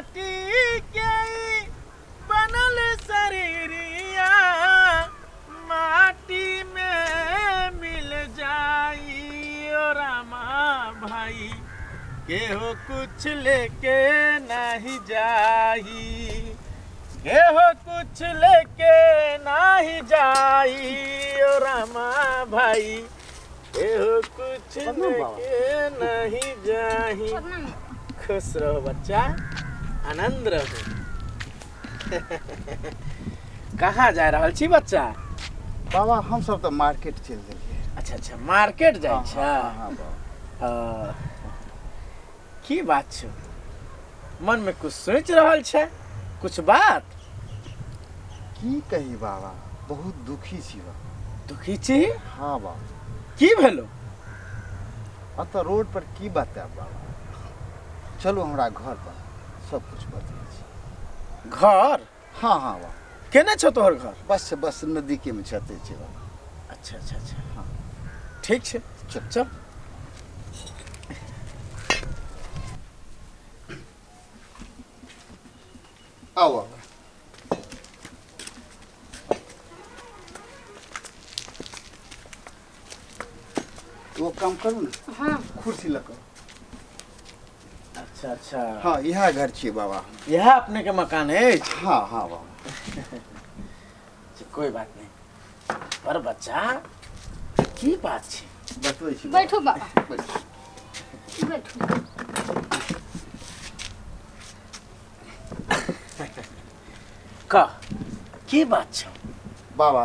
माटी के ई बनल शरीरिया माटी में मिल जाई ओ रामा भाई केहो कुछ लेके नहीं जाई केहो कुछ लेके नहीं जाई ओ रामा भाई केहो कुछ प्रणाम बाबा। लेके नहीं जाई। प्रणाम। खुश रहो बच्चा, आनंद रहो। कहाँ जा रहल छी बच्चा? बाबा हम सब तऽ मार्केट चलि गेलियै। अच्छा अच्छा, मार्केट जाइ हाँ, छ? हाँ, हाँ, बाबा। की बात छौ, मन में कुछ सोचि रहल छै? कुछ बात? की कही बाबा, बहुत दुखी छी बाबा। दुखी छी? हाँ बाबा। की भेलो? अतऽ रोड पर की बतायब बाबा, चलू हमरा घर पर सब कुछ बतबै छी। घर? हाँ हाँ बाबा। केने छौ तोहर घर? बस बस नदीके में छते छै बाबा। अच्छा अच्छा अच्छा, हाँ। ठीक छै, चल। चल। आउ बाबा। वो काम करू ने। हाँ। कुर्सी लऽ कऽ। अच्छा अच्छा। हाँ, इएह घर छियै बाबा। यह अपने के मकान है? हाँ हाँ बाबा। अच्छा, कोई बात नहीं, पर बच्चा की बात छै? बतबै छी बाबा। बैठू बाबा। बैठू। बैठू। कह, की बात छौ? बाबा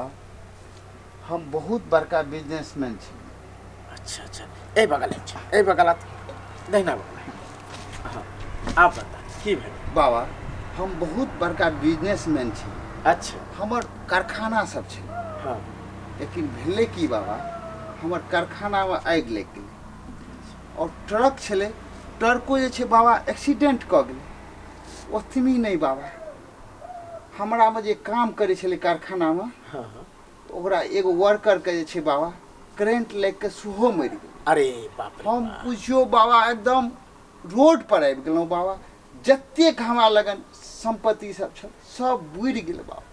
हम बहुत बड़का बिजनेसमैन छी। अच्छा अच्छा, ए बगल छै, ए बगल दहिना बगल। हाँ, आप बता की भेल? बाबा हम बहुत बड़का बिजनेसमैन छी। अच्छा। हमर कारखाना सब छै। हाँ। लेकिन भेलै की बाबा, हमर कारखानामे आगि लागि गेलै और ट्रक छलै, ट्रको जे छै बाबा एक्सीडेंट कऽ गेलै। ओतबी नहि बाबा, हमरामे जे काम करै छलै कारखानामे, हाँ हाँ, ओकरा एगो वर्करके जे छै बाबा करेंट लागि कऽ सेहो मरि गेलै। अरे बाप रे हम बाप। बुझियौ बाबा एकदम रोड पर आबि गेलहुँ बाबा, जतेक हमरा लगन सम्पत्ति सब छल सब बुड़ि गेल बाबा।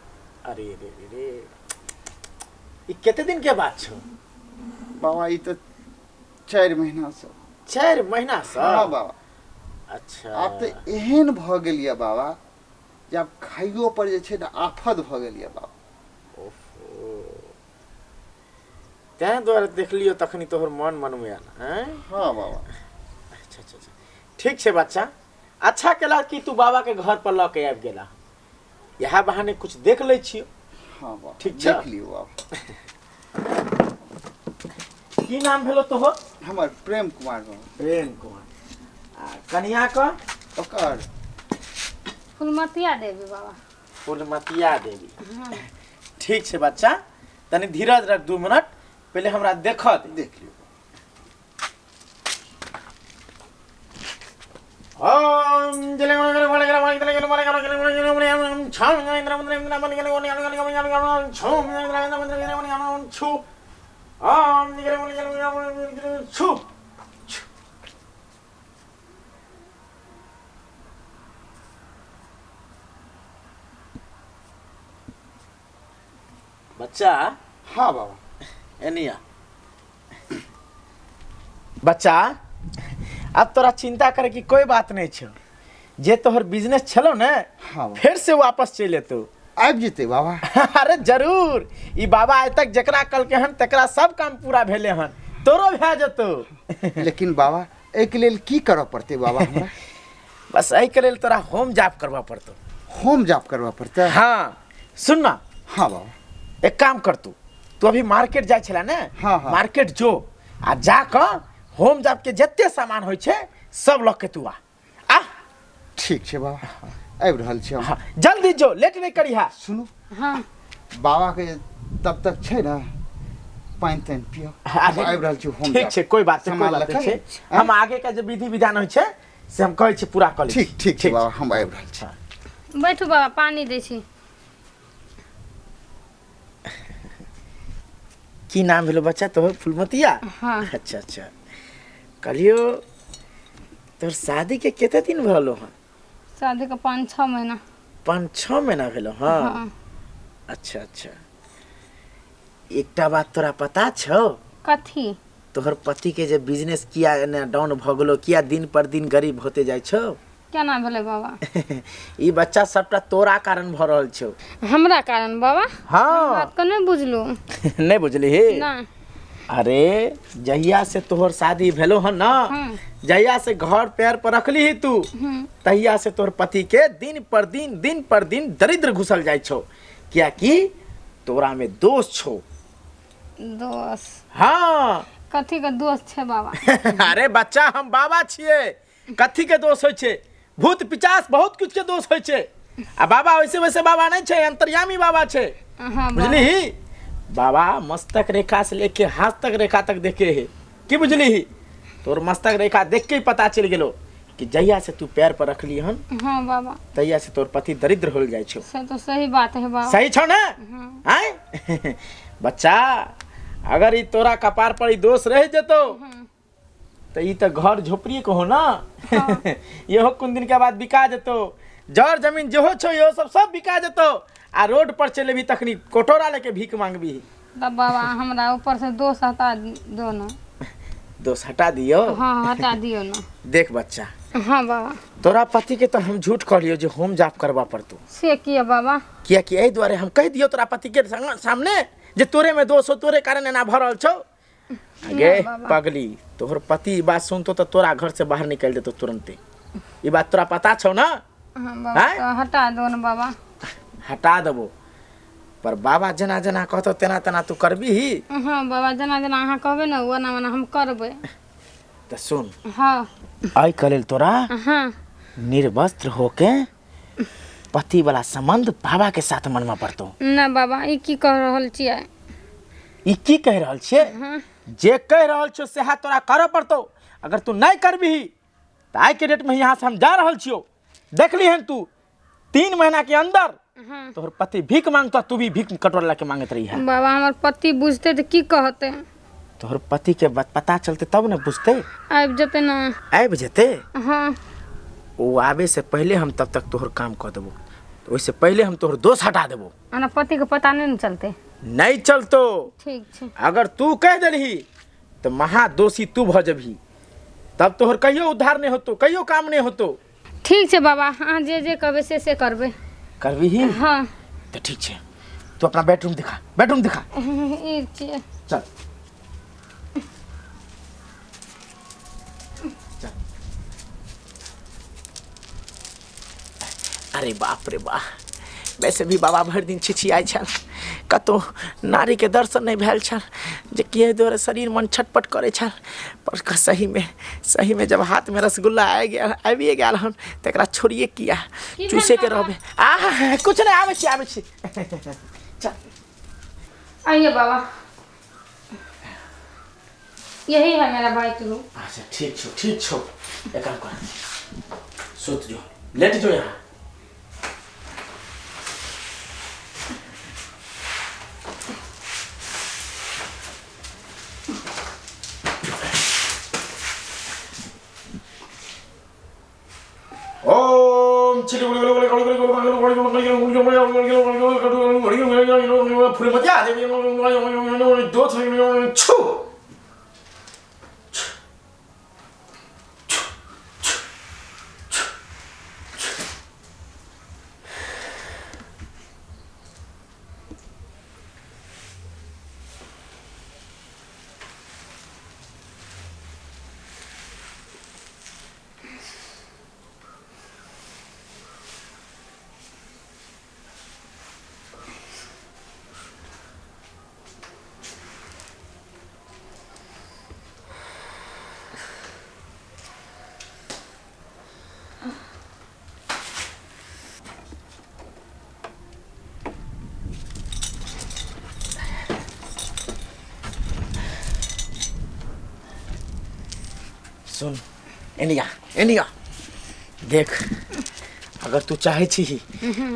अरे रे रे रे, ई कते दिन के बात छौ? बाबा ई तऽ 4 महीना से। 4 महीना से? हाँ बाबा। अच्छा। आब तऽ एहन भऽ गेल यऽ बाबा जे आब खाइयो पर जे छै ने आफत भऽ गेल यऽ बाबा। ओहो, तें दुआरे देखलियौ तखनी तोहर मन मनमे आयल हैं? हाँ बाबा। अच्छा अच्छा अच्छा, ठीक छै बच्चा, अच्छा केला कि तू बाबा के घर पर लऽ के आबि गेला, इएह बहाने कुछ देख लै छियौ। हाँ बाबा। ठीक छै? देख लियौ बाबा। की नाम भेलो तोहर? हमर प्रेम कुमार बाबा। प्रेम कुमार। आ कनिया का? ओकर फुलमतिया देवी बाबा। फुलमतिया देवी। हाँ। ठीक छै बच्चा, तनी धीरज रख, 2 मिनट पहले हमरा देख दे। देख लियौ। ओम बच्चा। हाँ बाबा। एनिया बच्चा, अब तोरा चिंता करे की कोई बात नहीं छो, जे तोहर बिजनेस छलो ने, हाँ बाबा। फिर से वापस चलि एतौ। आबि जेतै बाबा? अरे जरूर, ई बाबा आइ तक जकरा कहलकै हन तकरा सब काम पूरा भेलै हन, तोरो भए जेतौ। लेकिन बाबा एहिके लेल की करऽ पड़तै बाबा हमरा? बस एहिके लेल तोरा होम जाप करबऽ पड़तौ। होम जाप करबऽ पड़तै? हाँ सुन ना। हाँ बाबा। एक काम कर, तू तू अभी मार्केट जाइ छला ने? हाँ, हाँ। मार्केट जो आ जा कऽ होम जाप के जते सामान होइ छै सब लऽ के तू आ। आ ठीक छै बाबा, आबि रहल छी हम। हाँ, जल्दी जो, लेट नहीं करिहा। सुनू। हाँ। बाबा के तब तक छै ने पानि तानि पियो। अरे, आबि रहल छी होम ठीक जाप। छै, कोई बात नहीं, कोई सामान बात लऽ नहीं कऽ। छै। हम आगे का जे विधि विधान होइ छै से हम कहै छी पूरा कऽ लै छी। ठीक ठीक छै बाबा, हम आबि रहल छी। बैठू बाबा, पानी दै छी। की नाम भेलो बच्चा तोहर? फुलमतिया? हाँ। अच्छा अच्छा, कहलियो तोहर शादी के कते दिन भलो हन? शादीके 5-6 महीना। 5-6 महीना भेलो? हाँ। हाँ। अच्छा अच्छा, एकटा बात तोरा पता छौ? कथी? तोहर पति के जे बिजनेस किया एना डाउन भ गेलो, किया दिन पर दिन गरीब होते जाइ छौ? केना भेलै बाबा? ई बच्चा सबटा तोरा कारण भ रहल छौ। हमरा कारण बाबा? हाँ। बात के नहीं बुझलू। नहीं बुझली हे? ना। अरे जहिया से तोहर शादी भेलो हन ना, जहिया से घर पैर पर रखली ही तू, तहिया से तोहर पति के दिन पर दिन दिन पर दिन दरिद्र घुसल जाइ छौ, कियाकि तोरा में दोष छौ। दोष? हाँ। कथी के दोष छै बाबा? अरे बच्चा, हम बाबा छियै, कथी के दोष होइ छै? भूत पिचास बहुत कुछ के दोष होइ छै। आ बाबा वैसे वैसे बाबा नहीं छै, अंतर्यामी बाबा छै। हाँ। बुझली? बाबा मस्तक रेखा से लेके हाथ तक रेखा तक देखे है की बुझली? तोर मस्तक रेखा देख के ही पता चल गेलो कि जहिया से तू पैर पर रखली हन, हाँ बाबा, तहिया से तोर पति दरिद्र होल जाइ छौ। से तो सही बात है बाबा। सही छौ ना? आय बच्चा, अगर ई तोरा कपार पर ई दोष रह जेतो तो ई तो घर झोपड़ी के हो ना। इहो कुन दिन के बाद बिका जेतो, जर जमीन जेहो छौ इहो सब सब बिका जेतो, आ रोड पर चले भी तखनी कटोरा लेके भीख मांगबी। तब बाबा हमरा ऊपर से दोष हटा दो ना। दोष हटा दियो? हाँ हटा दियो ना। देख बच्चा। हाँ बाबा। तोरा पति के तो हम झूठ कहलियो जे होम जाप करबा पड़तो। से किया बाबा? किया कि एहि दुआरे हम कहि दियो तोरा पति के सामने जे तोरे में दोष हो, तोरे कारण एना भऽ रहल छौ। अगे पगली, तोहर पति ई बात सुनतो तो तोरा घर से बाहर निकल जेतो तुरंते। ई बात तोरा पता छौ ना? हाँ बाबा, तो हटा दो ना बाबा। हटा देबो, पर बाबा जेना जेना कहतो तेना तेना तू करबी ही। हाँ बाबा, जेना जेना अहाँ कहबै ने ओना ओना हम करबै। तो सुन। हाँ। आई कलेल तोरा हाँ निर्वस्त्र होके पति वाला संबंध बाबा के साथ मनवा पड़तो। ना बाबा, ई की कह रहल छियै? ई की कह रहल छियै? जे कह रहल छियो सेहा तोरा करऽ पड़तो। अगर तू नहीं करबी तो आई के डेट में यहाँ से हम जा रहल छियो। देखली हन तू 3 महीना के अंदर तोहर पति भीख मांगतो, तू भी भीख कटोरा लाके मांगत रही है। बाबा हमर पति बुझते तो की कहते? तोहर पति के बात पता चलते तब न बुझते। आबि जेते ना? आबि जेते? हाँ। वो आबे से पहले हम तब तक तोहर काम कर देबो, ओहिसे पहले हम तोहर दोष हटा देबो। हमरा पति के पता नहीं न चलते? नहीं चलतो। ठीक छै। अगर तू कह देलही तो महादोषी तू भ जबही, तब तोहर कहियो उद्धार नहीं होतो, कहियो काम नहीं होतो। ठीक छै बाबा, अहाँ जे जे कहबै से से करबै। करबी ही? हाँ। तो ठीक छै, तू अपना बेडरूम दिखा, बेडरूम दिखा। ई छियै। चल चल। अरे बाप रे बा, वैसे भी बाबा भरि दिन छिछियाइ छल, कतौ नारी के दर्शन नहीं भेल छल, जे किए दुआरे शरीर मन छटपट करै छल। पर सही में सही में जब हाथ में रसगुल्ला आबिए गेल हन त एकरा छोड़िए किया, चूसे के रहबे। आ कुछ नहीं, आबै छी आबै छी। चल आइए बाबा, यही है मेरा भाई के रूम। अच्छा ठीक छो, ठीक छो। एक काम कर, सुत जो, लेट जो यहाँ। ओम सुन एनिया एनिया, देख अगर तू चाहे छी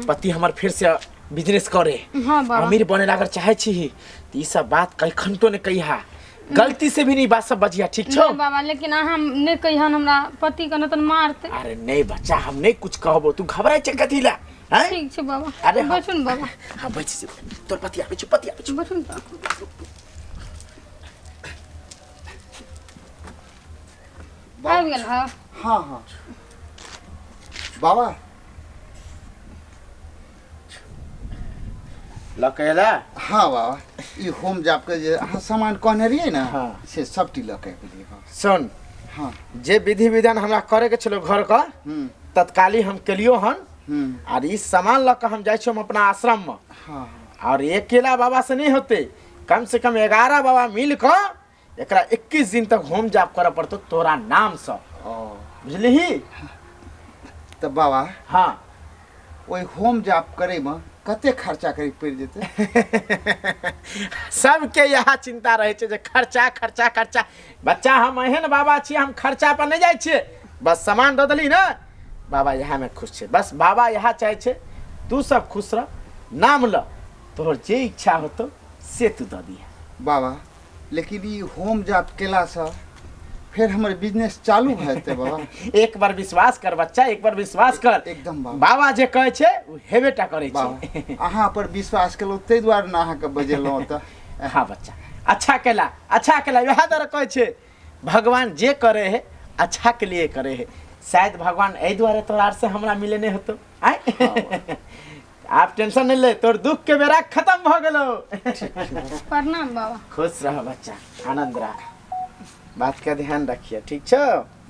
पति हमर फिर से बिजनेस करे, हाँ बाबा, अमीर बने ला अगर चाहे छी तो ई सब बात कखन तो ने कहिहा। गलती से भी नहीं बात सब बजिया, ठीक छो? नहीं बाबा, लेकिन अहाँ नहीं कहिहन हमरा पति के, न तन मारते। अरे नहीं बच्चा, हम नहीं कुछ कहबो, तू घबराई छै कथी ला? हैं? ठीक छै बाबा। अरे हम- बैठू ने बाबा। हाँ बैठ जे, तोर पति आबै छौ, पति आबै छौ। बैठू ने बाबा। आबि गेल हँ? हाँ हाँ बाबा। लऽ के एला? हाँ बाबा, ई होम जाप के जे अहाँ सामान कहने रहियै ने, हाँ। से सबटी लऽ के आबि गेलियै बाबा। सुन। हाँ। जे विधि विधान हमरा करे के छलो घर का, तत्काली हम केलियो हन। आर ई सामान लऽ के हम जाइ छी हम अपना आश्रम में। हाँ। और अकेला बाबा से नहीं होते, कम से कम 11 बाबा मिल कऽ एकरा 21 दिन तक होम जाप करऽ पड़तो तोरा नाम से। ओ। बुझलिही? तऽ बाबा, हाँ। ओहि होम जाप करैमे कते खर्चा करी पड़ि जेतै? सबके इएह चिंता रहै छै जे खर्चा खर्चा खर्चा। बच्चा, हम एहन बाबा छियै, हम खर्चा पर नहि जाइ छियै, बस सामान दऽ देली ने बाबा, इएहमे खुश छै। बस बाबा इएह चाहै छै तू सब खुश रह, नाम ल, तोहर जे इच्छा होतो से तू दऽ दिहे। बाबा, लेकिन ई होम जाप केलासँ फेर हमर बिजनेस चालू भए जेतै बाबा? एक बार विश्वास कर बच्चा, एक बार विश्वास कर। एकदम बाबा। बाबा जे कहै छै ओ हेबे टा करै बाबा, छै। अहाँ पर विश्वास केलहुँ ताहि दुआरे ने अहाँके बजेलहुँ तऽ। हाँ बच्चा, अच्छा केला, अच्छा केला। वएह दुआरे कहै छै भगवान जे करे है अच्छा के लिए करे है। शायद भगवान एहि दुआरे तोरा से हमरा मिले नहीं होतो। आय, आप टेंशन नहीं ले, तोर दुख के बेरा खत्म भ गेलो। प्रणाम बाबा। खुश रह बच्चा, आनंद रह, बात के ध्यान रखिए, ठीक छो?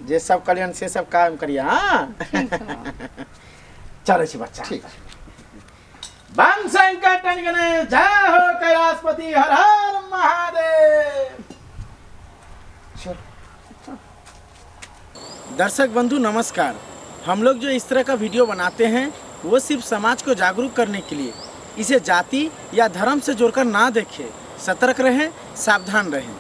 जे सब कलियन से सब काम करिए। हाँ। ठीक छै बाबा। चलै छी बच्चा। ठीक। बम शंकर गणेश, जय हो कैलाशपति, हर हर महादेव। चल। दर्शक बंधु नमस्कार। हम लोग जो इस तरह का वीडियो बनाते हैं वो सिर्फ समाज को जागरूक करने के लिए, इसे जाति या धर्म से जोड़कर ना देखें। सतर्क रहें, सावधान रहें।